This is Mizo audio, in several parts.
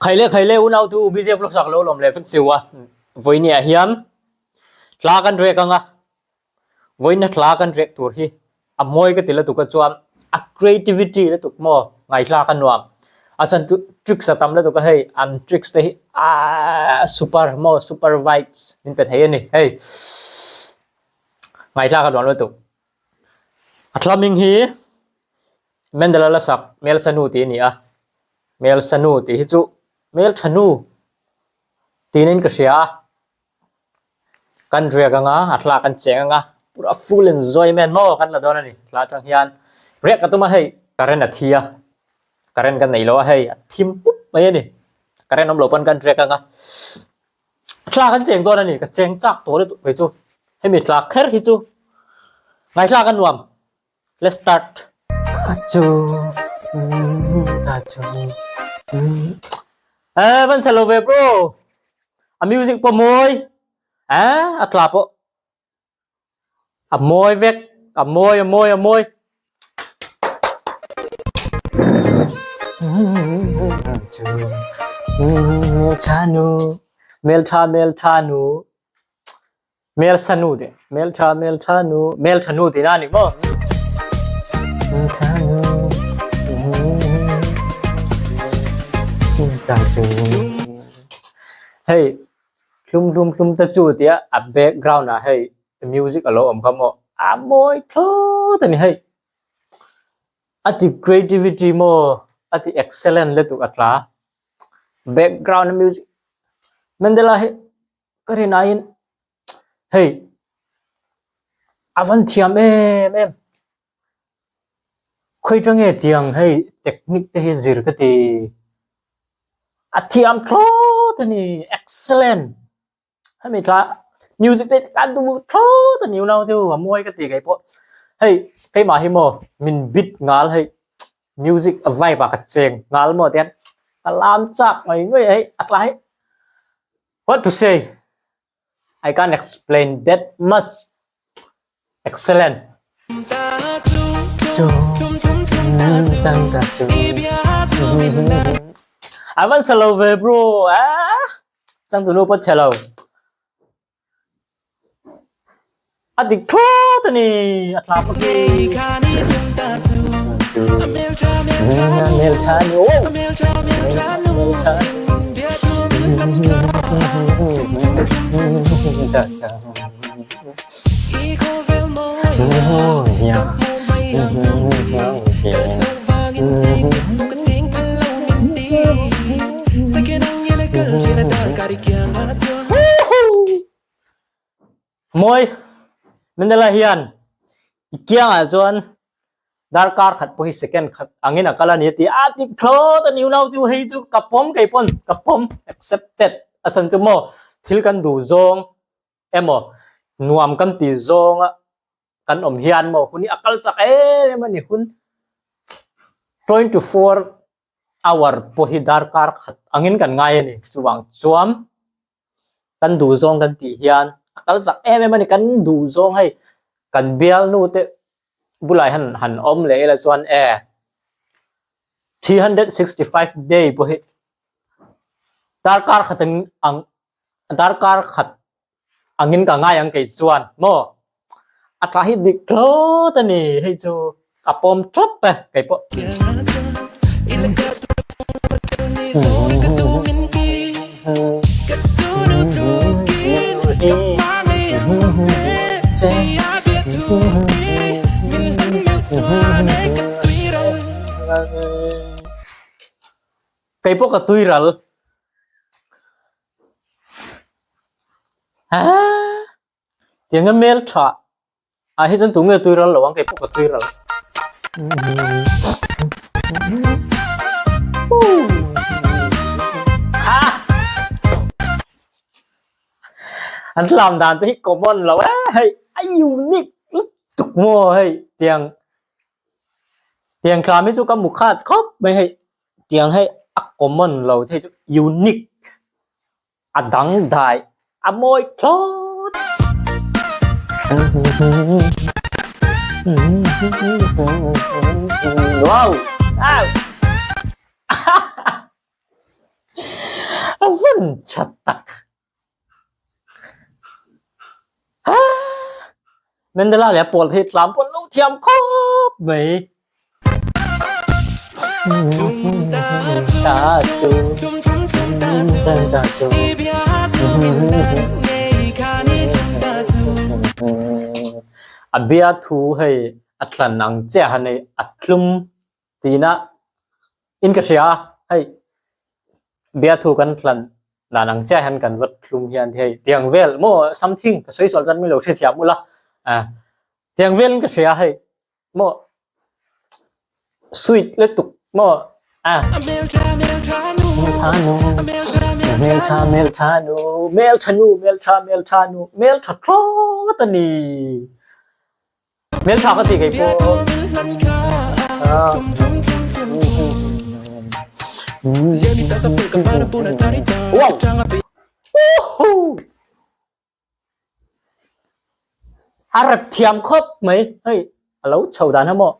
Khaile khaile unau tu BJ vlog sak lo lawm leh vek chiu a vawinia hian tla kan rek anga vawiina tla kan rek tur hi a mawi ka ti lutuk a chuan a creativity lutuk maw ngaithlak a nuam a chhan chu tricks a tam lutuk a hei an tricks te hi aaa super maw super vibes min pe thei a ni hei ngaithlak a nuam lutuk a thla hming hi Mendela la sak Melsanu tih a ni a Melsanu tih hi chu Melthanu tiin ka hria a. Kan riak anga a thla kan cheng anga pura full enjoyment maw kan la dawn a ni thla atang hian riak ka tum a hei current a thi a current kan nei lo a hei a thim pup mai a ni current awm loh pawn kan riak anga thla kan cheng dawn a ni ka cheng chak tawh lutuk mai chu hemi tla kher hi chu ngaihtlak a nuam let's start a chu a chu eh van sa lo ve bro a music pawh mawi eh a tla pawh a mawi vek a mawi a mawi a mawi Hmeltha nu hmeltha hmeltha nu hmelsa nu tih hmeltha hmeltha nu hmeltha nu tihna a ni maw hmeltha nu hei hlum hlum hlum te chu tia a background ah hei music a lo awm kha maw a mawi thlawt a ni hei a ti creativity maw a ti excellent lutuk a tla background music Mandela hi ka rin aiin hei a van thiam em em khawi tange tiang hei technique te hi zir ka ti a thiam thlawt a ni excellent hemi tla music te ka duh thlawt a ni unau te u a mawi ka ti kei pawh hei keimah hi maw min bit ngal hei music a vibe ah ka cheng ngal maw tian ka lam chak mai mai a hei a tla hi what to say I can't explain that much excellent. A van sa lo ve bro ah changtunu pawh chhe lo a dik thlawt a ni a tla bawk hi hmeltha nu hmeltha Mawi Mandela hian i kiangah chuan darkar khat pawh hi second khat angin a kal a ni a ti a ti thlawt a ni unau chu hei chu ka pawm kei pawn ka pawm accepted a san chu maw thil kan duh zawng emaw nuam kan tih zawnga kan awm hian maw hun hi a kal chak em em a ni hun 24 hour pawh hi darkar khat angin kan ngai a ni chuvang chuan kan duh zawng kan tih hian a kal chak em em a ni kan duh zawng hei kan bialnu te bulah hian han awm leh ila chuan e 365 day pawh hi darkar khat ang darkar khat angin ka ngai ang kei chuan maw a tla hi dik thlawt a ni hei chu ka pawm thlap e kei pawh. Kei pawh ka tui ral. Aa tianga hmel tha ah hi chuan tunge tui ral lo ang kei pawh ka tui ral an lam dan te hi common lo e hei a unique lutuk maw hei tiang tiang tlam hi chu ka mu khat khawp mai hei tiang hei a common lo thei chu unique a dang dai a mawi thlawt. Wow! Au! van tha tak. Mandela leh a pawl te hi tlam pawh an lo thiam khawp mai. Ta chu ta chu A bia thu hei a tlan ang chiah han hei a tlum tina in ka hria a hei bia thu kan tlan dan ang chiah hian kan va thlum hian hei tiang vel maw something ka sawi sual chuan min lo hrethiam ula tiang vel in ka hria hei maw sweet lutuk maw a hmeltha hmeltha nu hmeltha nu hmeltha hmeltha nu hmeltha thlawt a ni hmeltha ka ti kei pawh wow woohoo A rep thiam khawp mai hei a lo chho dan ha maw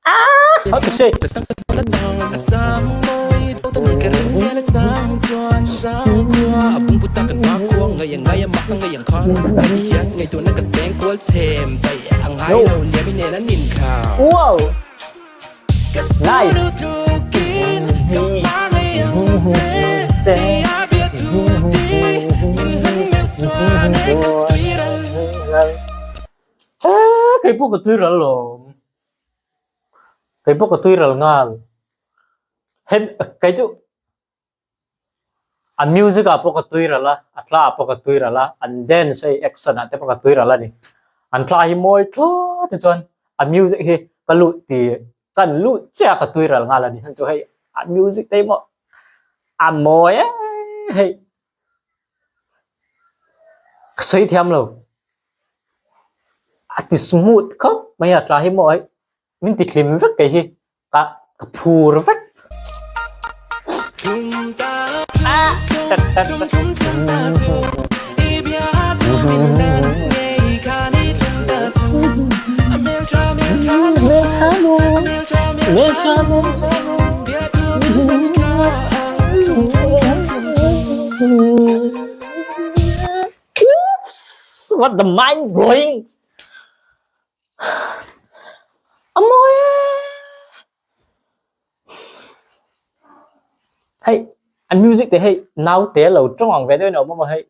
ah how to say Wow Nice. Kei pawh ka tui ral lawm. Kei pawh ka tui ral nghal. Hem kei chu A music ah pawh ka tui ral a, a tla ah pawh ka tui ral a, an dance hei action ah te pawh ka tui ral a ni. An tla hi mawi thlawt te chuan a music hi ka lut ti kan lut chiah a ka tui ral nghal a ni. Heng chu hei a music te hi maw a mawi em hei ka sawi thiam lo. A ti smooth khawp mai a tla hi maw hei min ti hlim vek kei hi. Ka ka phur vek. Oops! What the mind blowing! A mawi e! Hei an music te hei naute lo tawng ang ve deuh in a awm a maw hei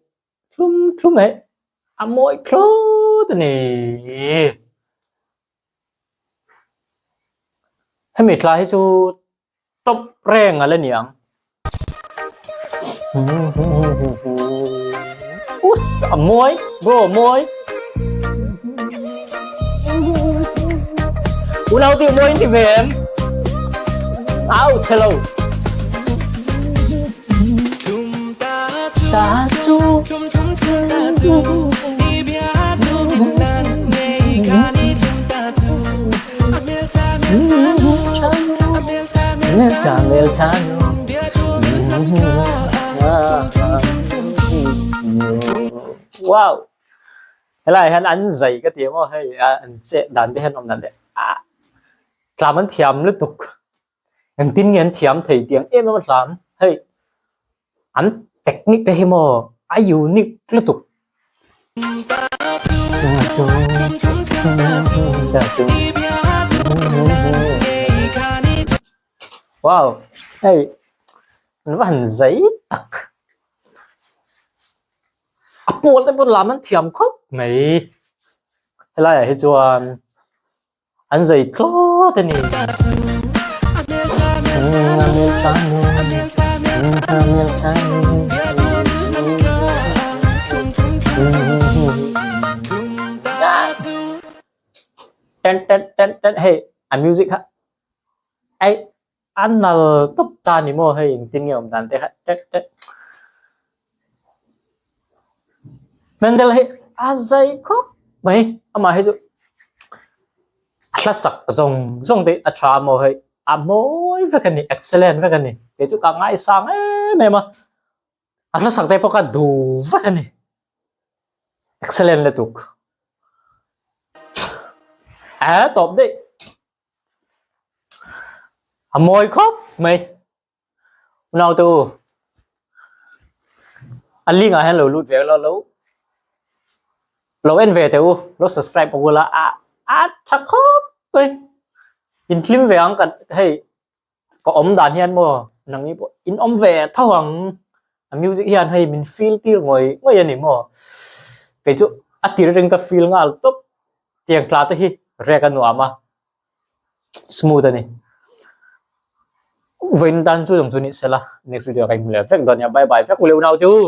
thlum thlum hei a mawi thlawt a ni. Hemi tla hi chu top reng a la ni ang. Us a mawi bro a mawi. Unau ti mawi in ti ve em? Au che lo. Ta chu Wow! Helai hian an zai ka ti maw hei an chet dan te hian awm dan te ah tlam an thiam lutuk engtin nge an thiam thei tiang em em a tlam hei an technique te hi maw a unique lutuk. Wow hei an va han zai tak a pawl te pawh lam an thiam khawp mai helai ah hi chuan An zai tlawt a ni. Ten ten ten ten hei a music kha ai a nal tawp ta ni maw hei engtin nge awm dan te kha tet tet Mendel hi a zai khawp mai amah hi chu a hla sak zawng zawng te a tha maw hei a mawi vek a ni excellent vek a ni kei chu ka ngaisang em em a a hla sak te pawh ka duh vek a ni excellent lutuk a tawp daih. A mawi khawp mai. Unau te u. A link ah hian lo lut ve la lo lo en ve teh u lo subscribe bawk ula a a tha khawp mai in hlim ve ang kan hei ka awm dan hian maw nang hi pawh in awm ve tho ang a music hian hei min feel tir ngawih ngawih a ni maw kei chu a tir atangin ka feel nghal tawp tiang hla te hi rek a nuam a smooth a ni vawiin tan chu dang chu ni sela next video ka inhmu leh vek dawn nia bye bye vek u le unau te u.